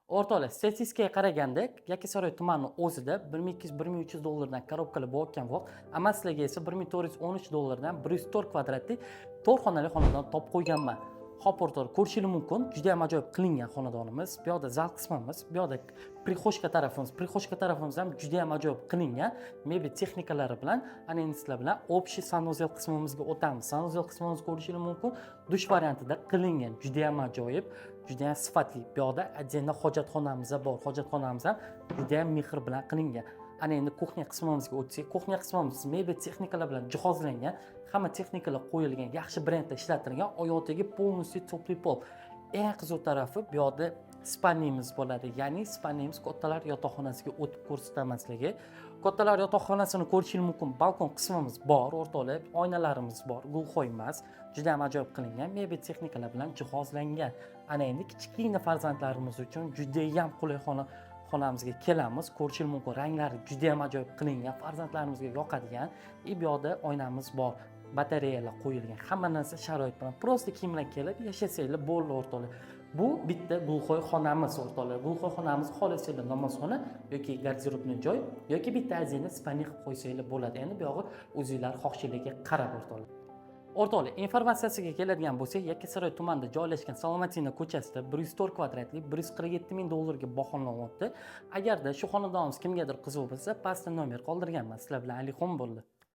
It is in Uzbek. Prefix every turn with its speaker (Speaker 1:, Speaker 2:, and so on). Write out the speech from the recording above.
Speaker 1: O'rtoqlar, statistikaga qaraganda, Yakkasaroy tumani o'zida 1200, 1300 dollardan коробка lar bo'layotgan vaqt, ammo sizlarga esa 1413 dollardan 104 kvadratli 4 xonali xonadon topib qo'yganman. Xo'p, o'rtoqlar, ko'rishingiz mumkin, juda ham ajoyib qilingan xonadonimiz. Bu yoqda zal qismimiz, bu yoqda прихожка tarafimiz. Прихожка tarafimiz ham juda ham ajoyib qilingan, mebel texnikalari bilan. Ana endi sizlar bilan общий санузел qismimizga o'tamiz. Санузел qismimizni ko'rishingiz mumkin, dush variantida qilingan, juda ham ajoyib, juda ham sifatli. Bu yoqda отдельно hojatxonamiz bor, hojatxonamiz ham juda ham mehr bilan qilingan. Ana endi кухня qismimizga o'tsak, кухня qismimiz mebel texnikalar bilan jihozlangan, hamma texnikalar qo'yilgan, yaxshi brendda ishlatilgan, oyog'idagi полностью теплый пол. Eng qiziq tarafi, bu yoqda спальный miz bo'ladi, ya'ni спальный miz, kattalar yotoqxonasiga o'tib ko'rsataman sizlarga. Kattalar yotoqxonasini ko'rishingiz mumkin, balkon qismimiz bor, o'rtoqlar, oynalarimiz bor, глухой emas, juda ham ajoyib qilingan, mebel texnikalar bilan jihozlangan. Ana endi kichkina farzandlarimiz uchun judayam qulay xonamizga kelamiz. Ko'rishingiz mumkin, ranglari juda ham ajoyib qilingan, farzandlarimizga yoqadigan. И bu yoqda oynamiz bor, batareyalar qo'yilgan, hamma narsa sharoit bilan, просто kiyim bilan kelib yashasanglar bo'ldi, o'rtoqlar. Bu bitta глухой xonamiz, o'rtoqlar. Глухой xonamiz, xohlasanglar, namozxona yoki гардеробный joy yoki bitta отдельно спальный qilib qo'ysanglar bo'ladi. Endi buyog'i o'zinglar xohishinglarga qarab, o'rtoqlar. O'rtoqlar, informatsiyasiga keladigan bo'lsak, Yakkasaroy tumanida joylashgan Salomatina ko'chasida 104 kvadratli 147 ming dollarga baholanyapti. Agarda shu xonadonimiz kimgadir qiziq bo'lsa, pastda nomer qoldirganman. Sizlar bilan Alixon bo'ldi.